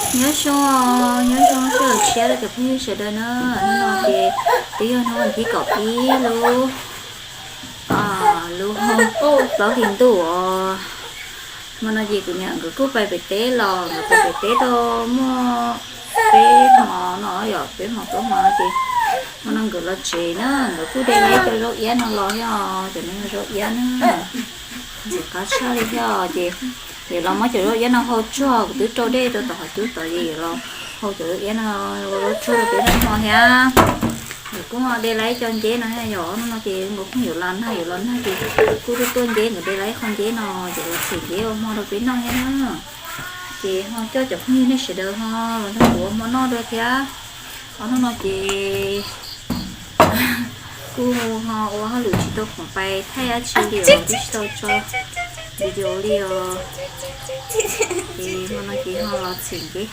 Nyob zoo, nyob zoo sawv daws, tshiab rau cov phooj ywg sawv daws na. Hnub no ces twb yog hnub vas thib kaum ib lub, lub plaub hlis ntuj os. Hmo no ces kuv niam nkawd kuj pais pem teb los, nkawd pais pem teb tau muaj peb hmo no yom, peb hmo plaub hmo no ces hmo no nkawd los tsev na, nkawd kuj de tau cov zaub iab no los thiab, cov no zaub iab na. Ntxim qab tshaj li thiab ces, ces los muab cov zaub iab no hau tsuag, kuv twb rau dej rau tom qhov cub tod ces los hau cov zaub iab no ua zaub tsuag rau peb noj hmo thiab. Nkawd kuj de tau ib co nceb no thiab yom, hnub no ces nkawd kuj yuav los nag, yuav los nag ces kuj tuaj tuaj nceb, nkawd de tau ib qho nceb no ces los txhim nceb ua hmo rau peb noj thiab na. Ces ho coj cov phooj ywg nej sawv daws ho los nrog kuv ua hmo noj dua thiab. Ob hnub no ces kuj ho ua hauj lwm tsis tau khoom pais thaij dab tsi li os, twb tsis tau tso video li os. Ces hmo no ces ho los txhim nceb.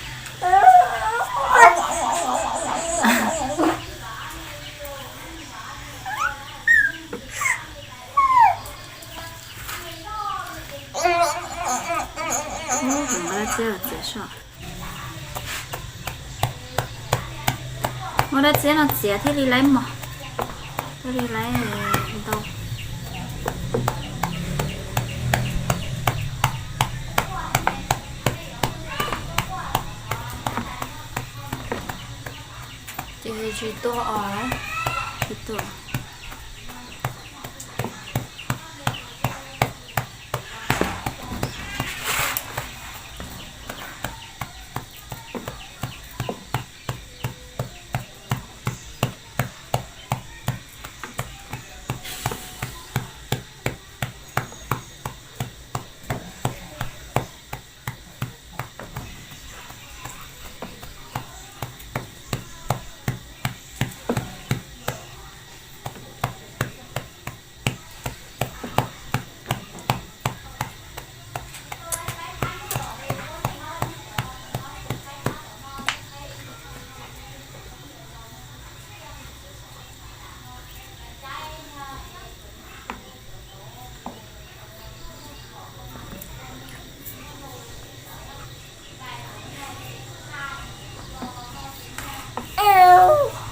Muab dab txiab no txiav soj. Muab dab txiab no txiav thiaj li laib mos, thiaj li laib ntau. Ces tsis tuag os, tsis tuag.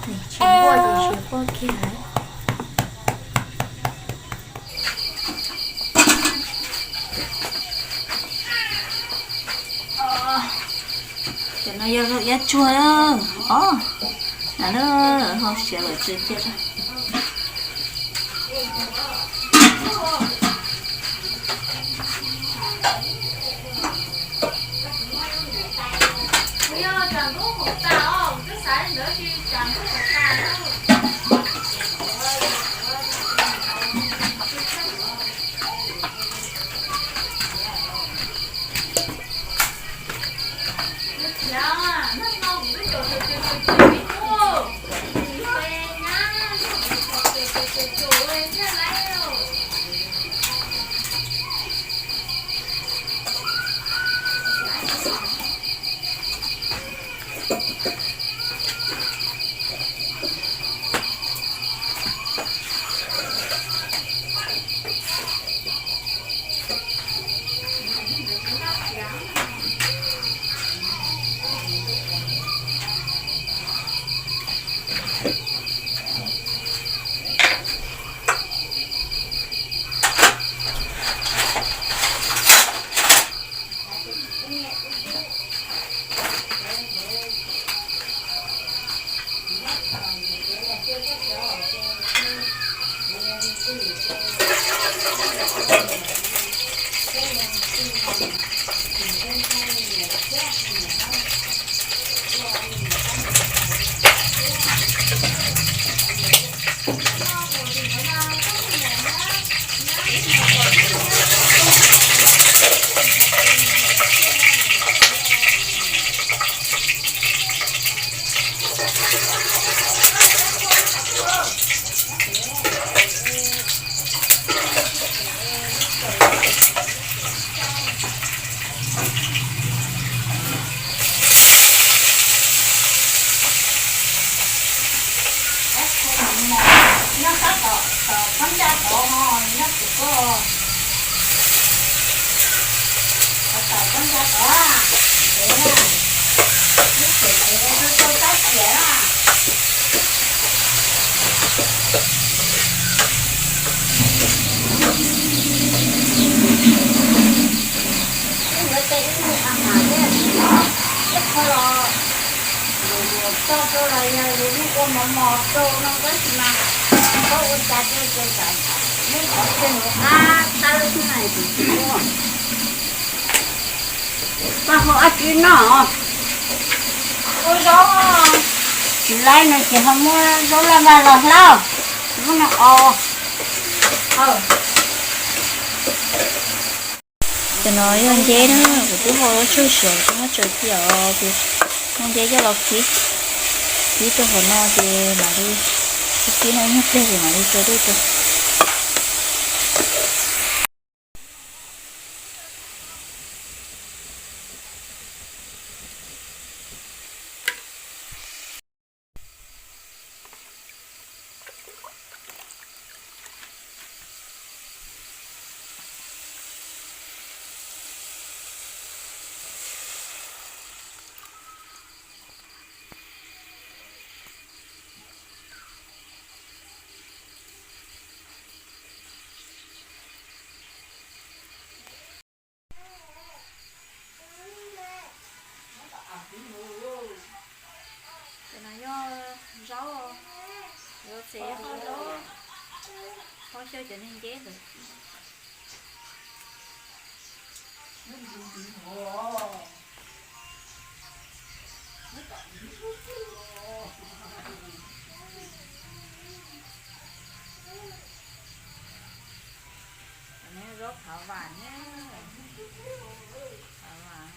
Tsis quaj ces tsis quaj kiag. Cov no yog zaub iab tsuag os. Hau siav lawm tsw cia. Txog rau los yog yus yeej ua mos mos rau no tab sis mas koj ua cas rau ces tam mus qhov twg qab qab xwb na tus txiv ua. Koj hau ab tsi noj? Ua zaub. Tsis laib no ces ho muab zaub laj vaj los hlab, muab no os. Cov no yog nceb na, kuv twb hau tsawg siav kuv twb muab tsaws cia os, ces muab nceb coj los kib, kib rau hauv no ces mam li kib no nyuag pliag ces mam li tso dej rau. Cov no yog zaub, yuav txiv hau zaub, hau xyaw cov niag nceb ntawd. Zaub thov vam ne, thov vam.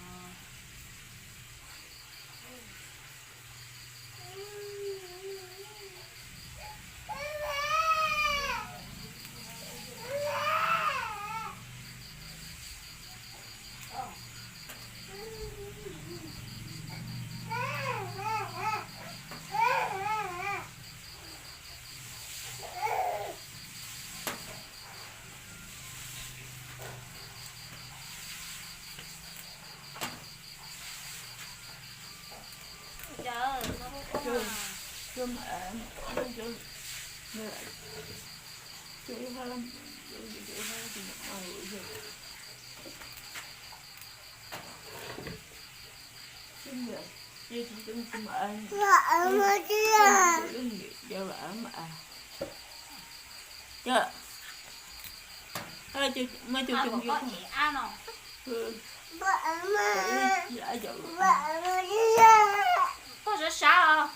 Pog sab sab os.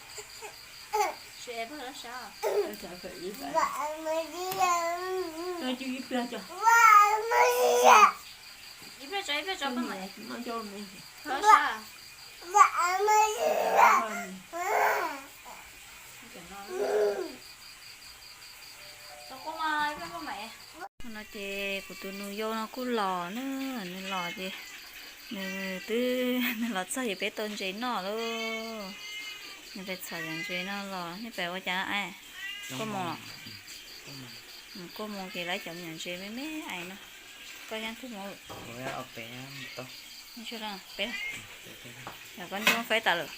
Pog sab sab. Ib pliag tso, ib pliag tso pog mam. Pog sab. No ces kuv tus nus yau no kuj los na, nws los ces nws twb, nws los txog ces peb tau ntses noj lauj. Nws pais txhom cov ntses no los, nej pais ua cas, kuj mus, kuj mus ces lawv cov me nyuam ntses me me ais no. Koj yeej twb mus, peb, koj ntsuab faib tas lawm.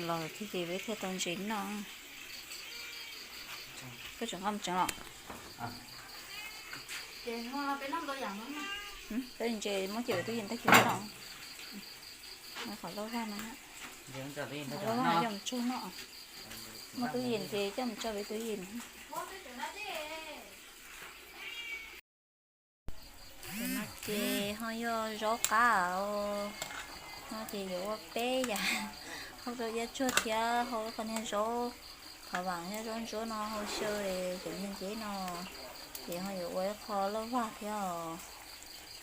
Los thiab ces peb thiaj tau ntses noj. Koj tseem nqa mus tsev los? Peb ntses muab coj pem tub yees tag kis no. Qhov loj vag no, qhov loj vag coj mus tso noj. Muaj tub yees ces coj mus tso pem tub yees. Cov no ces ho yog zaub qab os. No ces yuav ua peb yam, hau rau iab tsuag thiab hau qhov niag zaub thov vam thiab zaub ntsuab no hau xyaw cov niag nceb no, ces ho yuav ua ib qho loj vag thiab os.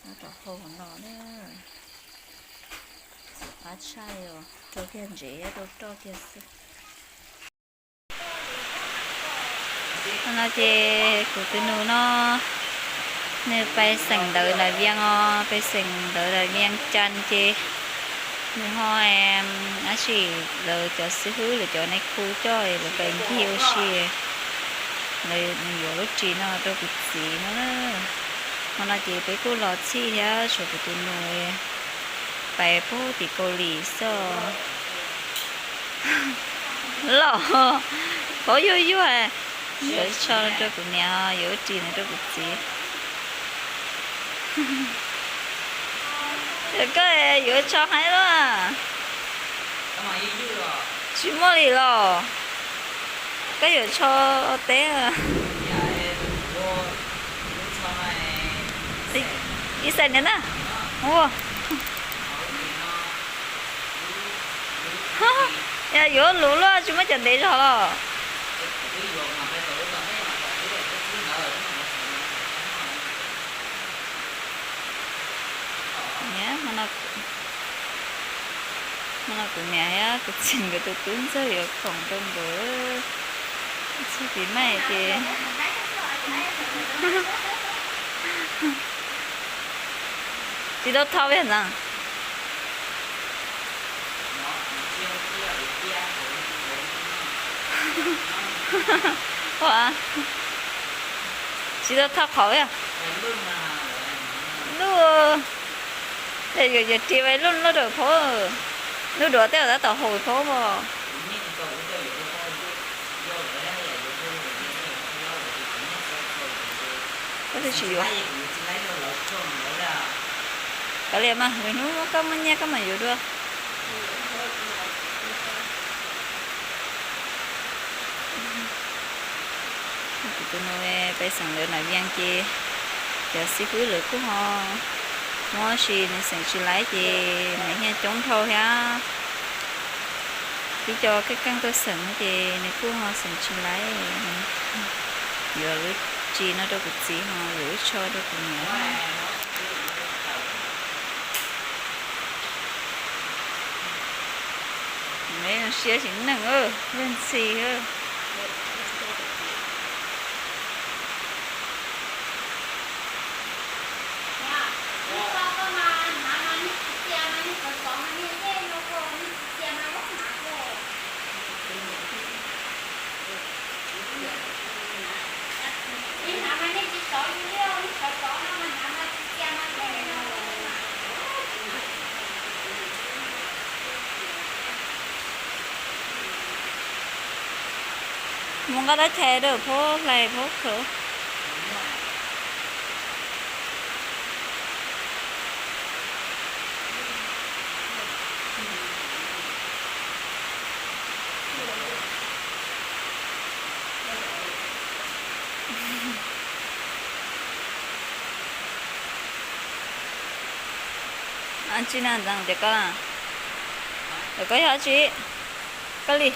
Nyob rau hauv no na, qab tshaj os, rau kiag ntsev thiab rau roj kiag xwb. No ces kuv tus nus no nws pais xeem ntawv lawm Vias os, pais xeem ntawv lawm Vias Cas ces nws ho, tab sis lawv cov xib hwb lawv cov nais khu coj lawv pais ncig ua si, lawv nws yuav lub ris no rau kuv txiv no. Hmo no ces peb kuj los txhij thiab tshuav kuv tus nus pais pub tim Kaus Lim xwb. Los paub yuag yuag, yuav tsho rau kuv niam, yuav ris no rau kuv txiv. Koj yuav tsho heev luaj. Tsis muaj li los? Koj yuav tsho teb. Ib xees niam na. Ua, yog yuav luv luaj tsis muaj cov ntev zog los? Hmo no kuv niam thiab kuv txiv nkawd tus tub ntxawg yuav khoom rau nkawd txog pis maij ces tsis tau thau yog ntxav. Ua, tsis tau thau qhauv yog. Lub, yog ris vais lub lub rau phaub, lub duav tej uas tab tom haus phaub os. Koj twb tsis yuav. Kav liam mas, lwm hnub koj muaj nyiaj koj mam yuav dua. Kuv tus nus pais xeem lawv nam vias ces cov xib fwb lawv kuj ho muab sis nws xeem tsis laiv ces nws yeej coob dhau thiab. Tib co keej keej tuaj xeem no ces nws kuj ho xeem tsis laiv. Yuav lub ris no rau kuv txiv ho yuav lub tsho rau kuv niam. Siab tsis neeg, leej txhis. Mus nqa dab tsi rau phaub hlais phaub khaws. Tsis na ntxeev tias koj, koj yog tsi, koj li.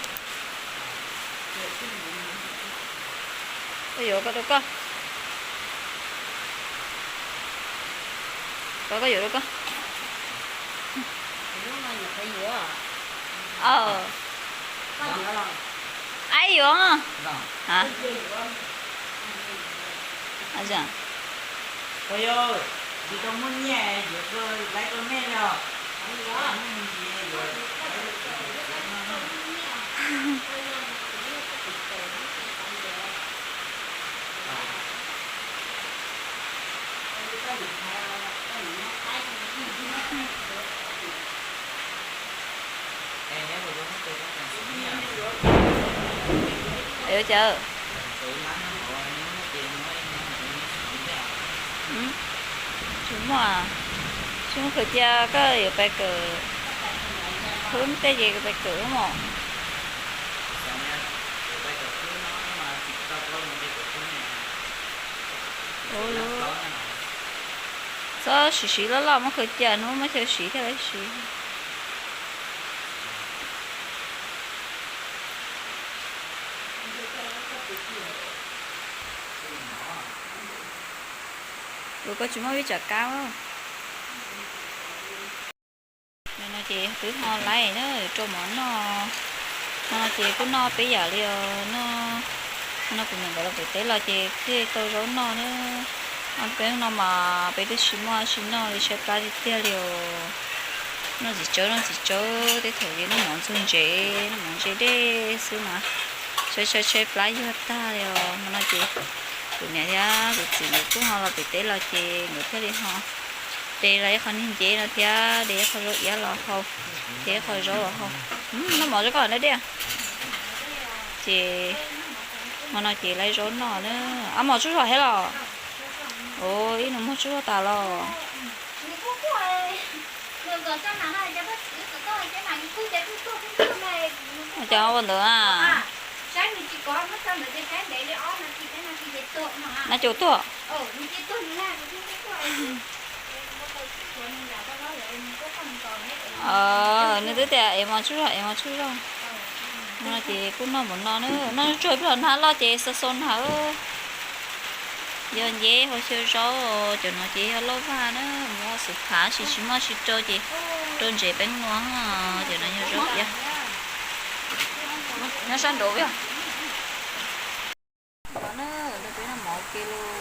Koj yuav koj rau koj. Koj, koj yuav rau koj. Aib yuav. Yuav cas? Tsis muaj, tsis muaj khaws cia, koj yuav pais kawm khub tej ces pais kawm mos. Txhob siv siv loj loj, muab khaws cia hnub muab chaw siv thiaj li siv. Ua koj tsis muaj vij tsam kab. No ces twb ho laib na, rau mov noj. No ces kuj noj peb yam li os, noj, no kuv niam nkawd los pem teb los ces thiaj tau zaub noj na. Peb no mas peb twb tsis muaj tsis noj li, tshaib plab tiag tiag li os. Noj txiv tsawb, noj txiv tsawb, tej thaum ces noj mov ntxuag ntsev, noj mov ntse dej xwb mas tshaib tshaib tshaib plab yuag tag li os. No ces kuv niam thiab kuv txiv nkawd kuj ho los pem teb los ces nkawd thiaj li ho de los ib qho niag nceb no thiab de ib qho zaub iab los hau, de ib qho zaub los hau. Noj mov zoo koj na dej. Ces hmo no ces laib zaub noj na. Ab, mos tsuj zog thiab los? Ua, ib nus muag tsuj zog tas los? Cov ua ntawd a. Nab cua tuaj. Nws twb tias es mos tsuj zog, es mos tsuj zog. No ces kuj noj npaum no na, noj tsuag ib pliag nag loj ces xau xau nag. Yog nceb hauv xyaw zaub, cov no ces yog lauj vaj na, muab xov thav sis tsis maj tsis rau ces rau ntsev peeb nua. Cov no yog zaub tiab. Nyob sab nraud yog. Peb noj mov ua ke lauj.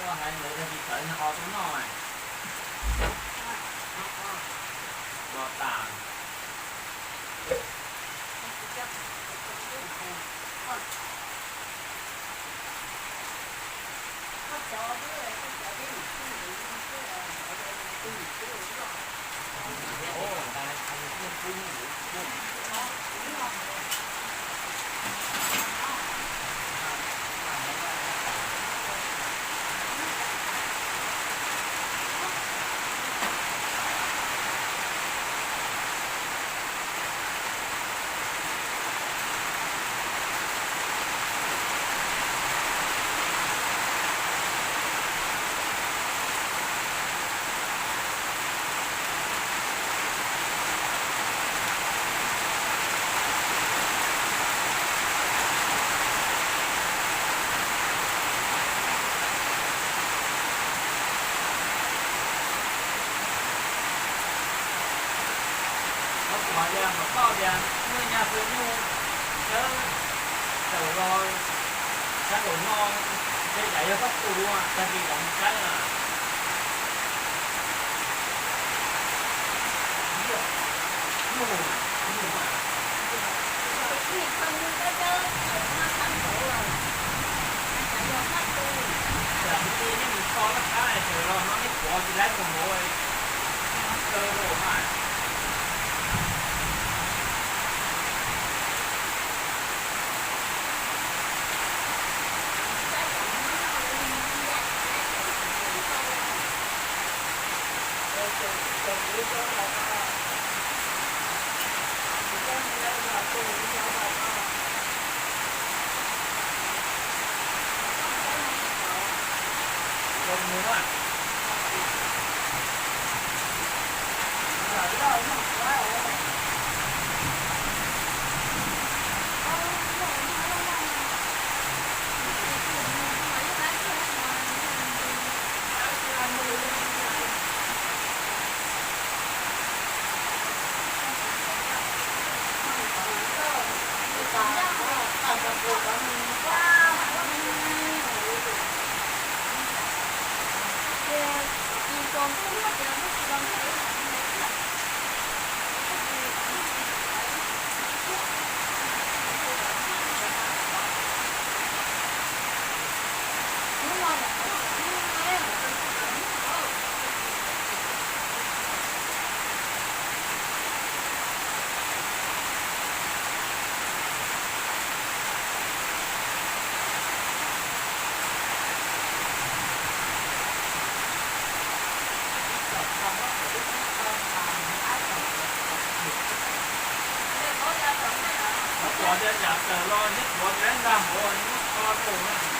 Koj hais ntawd tag kis tawv nag o tuaj noj. Los tas. Koj pom tias, pom koj tias muaj nyaj pw nyuj sawv tawm los sab nraum no, tej yam yog koj tus tag kis los mus saib na. Tam sim no nej mus tso laj kab sawv los no nej pov tsis laib mus hauv, nej muab kaw rau mas. Qhov tias yam tawm los thiab tuav tias ib nta hauv muab kho rau na.